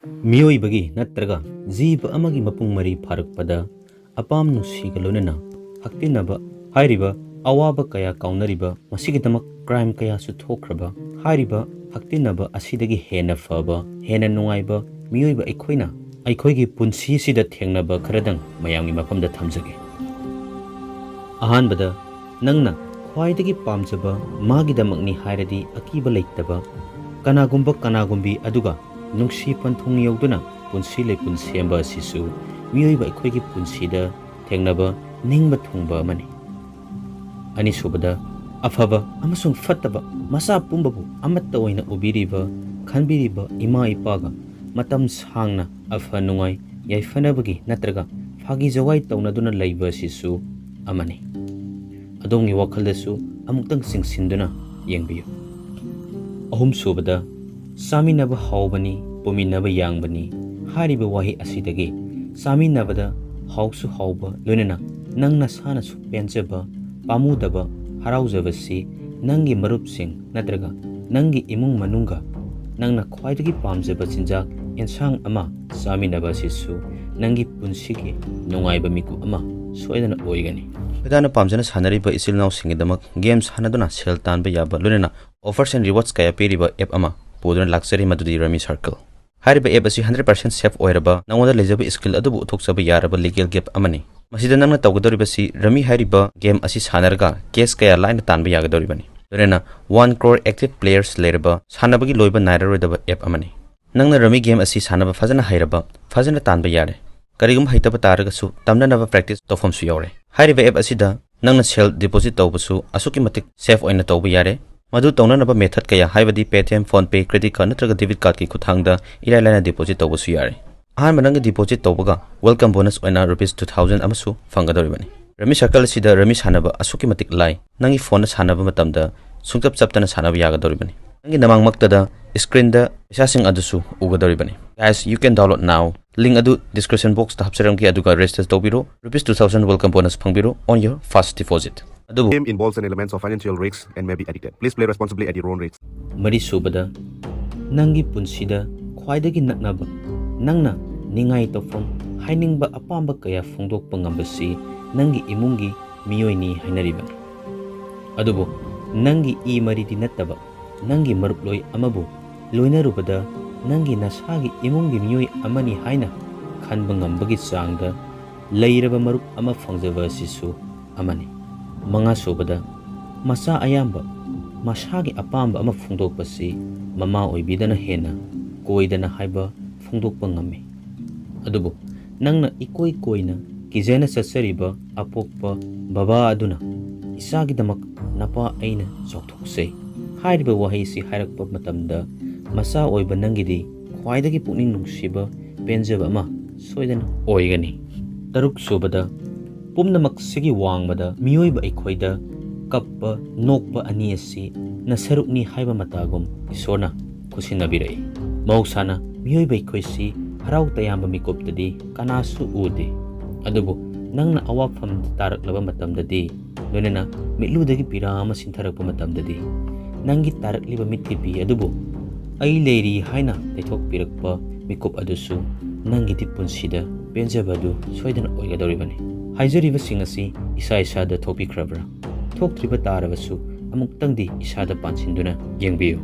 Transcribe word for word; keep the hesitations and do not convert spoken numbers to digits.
ꯃꯤꯑꯣꯏꯕꯒꯤ ꯅꯠꯇ꯭ꯔꯒ ꯖꯤꯕ ꯑꯃꯒꯤ ꯃꯄꯨꯡ ꯃꯔꯩ ꯐꯥꯔꯛꯄꯗ ꯑꯄꯥꯝ ꯅꯨꯡꯁꯤꯒ ꯂꯣꯏꯅꯅ ꯍꯛꯇꯤꯟꯅꯕ ꯍꯥꯏꯔꯤꯕ ꯑꯋꯥꯕ ꯀꯌꯥ ꯀꯥꯎꯅꯔꯤꯕ, ꯃꯁꯤꯒꯤꯗꯃꯛ ꯀ꯭ꯔꯥꯏꯝ ꯀꯌꯥꯁꯨ ꯊꯣꯛꯈ꯭ꯔꯕ ꯍꯥꯏꯔꯤꯕ ꯍꯛꯇꯤꯟꯅꯕ ꯑꯁꯤꯗꯒꯤ ꯍꯦꯟꯅ ꯐꯕ, ꯍꯦꯟꯅ ꯅꯨꯡꯉꯥꯏꯕ ꯃꯤꯑꯣꯏꯕ ꯑꯩꯈꯣꯏꯅ ꯑꯩꯈꯣꯏꯒꯤ ꯄꯨꯟꯁꯤꯁꯤꯗ ꯊꯦꯡꯅꯕ ꯈꯔꯗꯪ ꯃꯌꯥꯝꯒꯤ ꯃꯐꯝꯗ ꯊꯝꯖꯒꯦ꯫ ꯑꯍꯥꯟꯕꯗ, ꯅꯪꯅ ꯈ꯭ꯋꯥꯏꯗꯒꯤ ꯄꯥꯝꯖꯕ ꯃꯥꯒꯤꯗꯃꯛꯅꯤ ꯍꯥꯏꯔꯗꯤ ꯑꯀꯤꯕ ꯂꯩꯇꯕ ꯀꯅꯥꯒꯨꯝꯕ ꯀꯅꯥꯒꯨꯝꯕꯤ ꯑꯗꯨꯒ ꯅꯨꯡꯁꯤ ꯄꯟꯊꯨꯡ ꯌꯧꯗꯨꯅ ꯄꯨꯟꯁꯤ ꯂꯩꯄꯨꯟ ꯁꯦꯝꯕ ꯑꯁꯤꯁꯨ ꯃꯤꯑꯣꯏꯕ ꯑꯩꯈꯣꯏꯒꯤ ꯄꯨꯟꯁꯤꯗ ꯊꯦꯡꯅꯕ ꯅꯤꯡꯕ ꯊꯨꯡꯕ ꯑꯃꯅꯤ꯫ ꯑꯅꯤꯁꯨꯕꯗ, ꯑꯐꯕ ꯑꯃꯁꯨꯡ ꯐꯠꯇꯕ ꯃꯆꯥ ꯄꯨꯝꯕꯕꯨ ꯑꯃꯠꯇ ꯑꯣꯏꯅ ꯎꯕꯤꯔꯤꯕ, ꯈꯟꯕꯤꯔꯤꯕ ꯏꯃꯥ ꯏꯄꯥꯒ ꯃꯇꯝ ꯁꯥꯡꯅ ꯑꯐ ꯅꯨꯡꯉꯥꯏ ꯌꯥꯏꯐꯅꯕꯒꯤ ꯅꯠꯇ꯭ꯔꯒ ꯐꯥꯒꯤ ꯖꯣꯒꯥꯏ ꯇꯧꯅꯗꯨꯅ ꯂꯩꯕ ꯑꯁꯤꯁꯨ ꯑꯃꯅꯤ꯫ ꯑꯗꯣꯝꯒꯤ ꯋꯥꯈꯜꯗꯁꯨ ꯑꯃꯨꯛꯇꯪ ꯆꯤꯡꯁꯤꯟꯗꯨꯅ ꯌꯦꯡꯕꯤꯌꯨ꯫ ꯑꯍꯨꯝꯁꯨꯕꯗ, ꯆꯥꯃꯤꯟꯅꯕ ꯍꯥꯎꯕꯅꯤ, ꯄꯨꯃꯤꯟꯅꯕ ꯌꯥꯡꯕꯅꯤ ꯍꯥꯏꯔꯤꯕ ꯋꯥꯍꯩ ꯑꯁꯤꯗꯒꯤ ꯆꯥꯃꯤꯟꯅꯕꯗ ꯍꯥꯎꯁꯨ ꯍꯥꯎꯕ, ꯂꯣꯏꯅꯅ ꯅꯪ ꯅꯁꯥꯅꯁꯨ ꯄꯦꯟꯖꯕ, ꯄꯥꯝꯃꯨꯗꯕ, ꯍꯔꯥꯎꯖꯕꯁꯤ ꯅꯪꯒꯤ ꯃꯔꯨꯞꯁꯤꯡ ꯅꯠꯇ꯭ꯔꯒ ꯅꯪꯒꯤ ꯏꯃꯨꯡ ꯃꯅꯨꯡꯒ ꯅꯪꯅ ꯈ꯭ꯋꯥꯏꯗꯒꯤ ꯄꯥꯝꯖꯕ ꯆꯤꯟꯖꯥꯛ, ꯑꯦꯟꯁꯥꯡ ꯑꯃ ꯆꯥꯃꯤꯟꯅꯕ ꯑꯁꯤꯁꯨ ꯅꯪꯒꯤ ꯄꯨꯟꯁꯤꯒꯤ ꯅꯨꯡꯉꯥꯏꯕ ꯃꯤꯀꯨꯞ ꯑꯃ ꯁꯣꯏꯗꯅ ꯑꯣꯏꯒꯅꯤ꯫ ꯈꯣꯏꯗꯥꯅ ꯄꯥꯝꯖꯅ ꯁꯥꯟꯅꯔꯤꯕ ꯏꯆꯤꯜ ꯏꯅꯥꯎꯁꯤꯡꯒꯤꯗꯃꯛ ꯒꯦꯝ ꯁꯥꯟꯅꯗꯨꯅ ꯁꯦꯜ ꯇꯥꯟꯕ ꯌꯥꯕ, ꯂꯣꯏꯅꯅ offers and rewards ꯀꯌꯥ ꯄꯤꯔꯤꯕ app ꯑꯃ ꯄꯨꯗꯨꯅ ꯂꯥꯛꯆꯔꯤ, ꯃꯗꯨꯗꯤ Rummy Circle꯫ ꯍꯥꯏꯔꯤꯕ app ꯑꯁꯤ hundred percent safe ꯑꯣꯏꯔꯕ, ꯅꯉꯣꯟꯗ ꯂꯩꯖꯕ skill ꯑꯗꯨꯕꯨ ꯎꯠꯊꯣꯛꯆꯕ ꯌꯥꯔꯕ legal gap ꯑꯃꯅꯤ꯫ ꯃꯁꯤꯗ ꯅꯪꯅ ꯇꯧꯒꯗꯧꯔꯤꯕꯁꯤ Rummy ꯍꯥꯏꯔꯤꯕ game ꯑꯁꯤ ꯁꯥꯟꯅꯔꯒ cash ꯀꯌꯥ ꯂꯥꯏꯅ ꯇꯥꯟꯕ ꯌꯥꯒꯗꯧꯔꯤꯕꯅꯤ꯫ ꯂꯣꯏꯅꯅ one crore active players ꯂꯩꯔꯕ, ꯁꯥꯟꯅꯕꯒꯤ ꯂꯣꯏꯕ ꯅꯥꯏꯔꯔꯣꯏꯗꯕ app ꯑꯃꯅꯤ꯫ ꯅꯪꯅ Rummy game ꯑꯁꯤ ꯁꯥꯟꯅꯕ ꯐꯖꯅ ꯍꯩꯔꯕ, ꯐꯖꯅ ꯇꯥꯟꯕ ꯌꯥꯔꯦ꯫ ꯀꯔꯤꯒꯨꯝꯕ ꯍꯩꯇꯕ ꯇꯥꯔꯒꯁꯨ ꯇꯝꯅꯅꯕ practice ꯇꯧꯐꯝꯁꯨ ꯌꯥꯎꯔꯦ꯫ ꯍꯥꯏꯔꯤꯕ app ꯑꯁꯤꯗ ꯅꯪꯅ ꯁꯦꯜ deposit ꯇꯧꯕꯁꯨ ꯑꯁꯨꯛꯀꯤ ꯃꯇꯤꯛ safe ꯑꯣꯏꯅ ꯇꯧꯕ ꯌꯥꯔꯦ꯫ ꯃꯗꯨ ꯇꯧꯅꯅꯕ method ꯀꯌꯥ, ꯍꯥꯏꯕꯗꯤ Paytm, PhonePe, credit card ꯅꯠꯇ꯭ꯔꯒ debit cardꯀꯤ ꯈꯨꯠꯊꯥꯡꯗ ꯏꯔꯥꯏ ꯂꯥꯏꯅ deposit ꯇꯧꯕꯁꯨ ꯌꯥꯔꯦ꯫ ꯑꯍꯥꯟꯕ ꯅꯪꯒꯤ deposit ꯇꯧꯕꯒ welcome bonus ꯑꯣꯏꯅ rupees two thousand ꯑꯃꯁꯨ ꯐꯪꯒꯗꯧꯔꯤꯕꯅꯤ꯫ Rummy Circle ꯑꯁꯤꯗ Rummy ꯁꯥꯟꯅꯕ ꯑꯁꯨꯛꯀꯤ ꯃꯇꯤꯛ ꯂꯥꯏ꯫ ꯅꯪꯒꯤ phoneꯗ ꯁꯥꯟꯅꯕ ꯃꯇꯝꯗ ꯁꯨꯡꯆꯞ ꯆꯞꯇꯅ ꯁꯥꯟꯅꯕ ꯌꯥꯒꯗꯧꯔꯤꯕꯅꯤ꯫ ꯅꯪꯒꯤ ꯅꯃꯥꯡꯃꯛꯇꯗ screenꯗ ꯄꯩꯁꯥꯁꯤꯡ ꯑꯗꯨꯁꯨ ꯎꯒꯗꯧꯔꯤꯕꯅꯤ꯫ Guys, you can download now. Link ꯑꯗꯨ description boxꯇ ꯍꯥꯞꯆꯔꯝꯒꯦ, ꯑꯗꯨꯒ register ꯇꯧꯕꯤꯔꯣ꯫ Rupees two thousand welcome bonus ꯐꯪꯕꯤꯔꯣ on your first deposit꯫ ꯑꯗꯨꯕꯨ Game involves an element of financial risks and may be addictive. Please play responsibly at your own risk. ꯃꯔꯤꯁꯨꯕꯗ, ꯅꯪꯒꯤ ꯄꯨꯟꯁꯤꯗ ꯈ꯭ꯋꯥꯏꯗꯒꯤ ꯅꯛꯅꯕ, ꯅꯪꯅ ꯅꯤꯡꯉꯥꯏ ꯇꯧꯐꯝ, ꯍꯥꯏꯅꯤꯡꯕ ꯑꯄꯥꯝꯕ ꯀꯌꯥ ꯐꯣꯡꯗꯣꯛꯄ ꯉꯝꯕꯁꯤ ꯅꯪꯒꯤ ꯏꯃꯨꯡꯒꯤ ꯃꯤꯑꯣꯏꯅꯤ ꯍꯥꯏꯅꯔꯤꯕꯅꯤ꯫ ꯑꯗꯨꯕꯨ ꯅꯪꯒꯤ ꯏ ꯃꯔꯤꯗꯤ ꯅꯠꯇꯕ ꯅꯪꯒꯤ ꯃꯔꯨꯞꯂꯣꯏ ꯑꯃꯕꯨ ꯂꯣꯏꯅꯔꯨꯕꯗ ꯅꯪꯒꯤ ꯅꯁꯥꯒꯤ ꯏꯃꯨꯡꯒꯤ ꯃꯤꯑꯣꯏ ꯑꯃꯅꯤ ꯍꯥꯏꯅ ꯈꯟꯕ ꯉꯝꯕꯒꯤ ꯆꯥꯡꯗ ꯂꯩꯔꯕ ꯃꯔꯨꯞ ꯑꯃ ꯐꯪꯖꯕ ꯑꯁꯤꯁꯨ ꯑꯃꯅꯤ꯫ ꯃꯉꯥꯁꯨꯕꯗ, ꯃꯆꯥ ꯑꯌꯥꯝꯕ ꯃꯁꯥꯒꯤ ꯑꯄꯥꯝꯕ ꯑꯃ ꯐꯣꯡꯗꯣꯛꯄꯁꯤ ꯃꯃꯥ ꯑꯣꯏꯕꯤꯗꯅ ꯍꯦꯟꯅ ꯀꯣꯏꯗꯅ ꯍꯥꯏꯕ ꯐꯣꯡꯗꯣꯛꯄ ꯉꯝꯃꯤ꯫ ꯑꯗꯨꯕꯨ ꯅꯪꯅ ꯏꯀꯣꯏ ꯀꯣꯏꯅ ꯀꯤꯖꯅ ꯆꯠꯆꯔꯤꯕ ꯑꯄꯣꯛꯄ ꯕꯕꯥ ꯑꯗꯨꯅ ꯏꯆꯥꯒꯤꯗꯃꯛ "ꯅꯄꯥ ꯑꯩꯅ ꯆꯥꯎꯊꯣꯛꯆꯩ" ꯍꯥꯏꯔꯤꯕ ꯋꯥꯍꯩꯁꯤ ꯍꯥꯏꯔꯛꯄ ꯃꯇꯝꯗ ꯃꯆꯥ ꯑꯣꯏꯕ ꯅꯪꯒꯤꯗꯤ ꯈ꯭ꯋꯥꯏꯗꯒꯤ ꯄꯨꯛꯅꯤꯡ ꯅꯨꯡꯁꯤꯕ ꯄꯦꯟꯖꯕ ꯑꯃ ꯁꯣꯏꯗꯅ ꯑꯣꯏꯒꯅꯤ꯫ ꯇꯔꯨꯛ ꯁꯨꯕꯗ, ꯄꯨꯝꯅꯃꯛꯁꯤꯒꯤ ꯋꯥꯡꯃꯗ ꯃꯤꯑꯣꯏꯕ ꯑꯩꯈꯣꯏꯗ ꯀꯞꯄ, ꯅꯣꯛꯄ ꯑꯅꯤ ꯑꯁꯤ ꯅꯁꯔꯨꯛꯅꯤ ꯍꯥꯏꯕ ꯃꯇꯥꯒꯨꯝ ꯏꯁꯣꯔꯅ ꯈꯨꯠꯁꯤꯟꯅꯕꯤꯔꯛꯏ꯫ ꯃꯍꯧꯁꯥꯅ ꯃꯤꯑꯣꯏꯕ ꯑꯩꯈꯣꯏꯁꯤ ꯍꯔꯥꯎ ꯇꯌꯥꯝꯕ ꯃꯤꯀꯨꯞꯇꯗꯤ ꯀꯅꯥꯁꯨ ꯎꯗꯦ꯫ ꯑꯗꯨꯕꯨ ꯅꯪꯅ ꯑꯋꯥꯐꯝꯗ ꯇꯥꯔꯛꯂꯕ ꯃꯇꯝꯗꯗꯤ, ꯂꯣꯏꯅꯅ ꯃꯤꯠꯂꯨꯗꯒꯤ ꯄꯤꯔꯥ ꯑꯃ ꯁꯤꯟꯊꯔꯛꯄ ꯃꯇꯝꯗꯗꯤ, ꯅꯪꯒꯤ ꯇꯥꯔꯛꯂꯤꯕ ꯃꯤꯠꯀꯤ ꯄꯤ ꯑꯗꯨꯕꯨ "ꯑꯩ ꯂꯩꯔꯤ" ꯍꯥꯏꯅ ꯇꯩꯊꯣꯛꯄꯤꯔꯛꯄ ꯃꯤꯀꯨꯞ ꯑꯗꯨꯁꯨ ꯅꯪꯒꯤꯗꯤ ꯄꯨꯟꯁꯤꯗ ꯄꯦꯟꯖꯕ ꯑꯗꯨ ꯁꯣꯏꯗꯅ ꯑꯣꯏꯒꯗꯧꯔꯤꯕꯅꯤ꯫ ꯍꯥꯏꯖꯔꯤꯕꯁꯤꯡ ꯑꯁꯤ ꯏꯁꯥ ꯏꯁꯥꯗ ꯊꯣꯛꯄꯤꯈ꯭ꯔꯕ꯭ꯔꯥ? ꯊꯣꯛꯇ꯭ꯔꯤꯕ ꯇꯥꯔꯕꯁꯨ ꯑꯃꯨꯛꯇꯪꯗꯤ ꯏꯁꯥꯗ ꯄꯥꯟꯁꯤꯟꯗꯨꯅ ꯌꯦꯡꯕꯤꯌꯨ꯫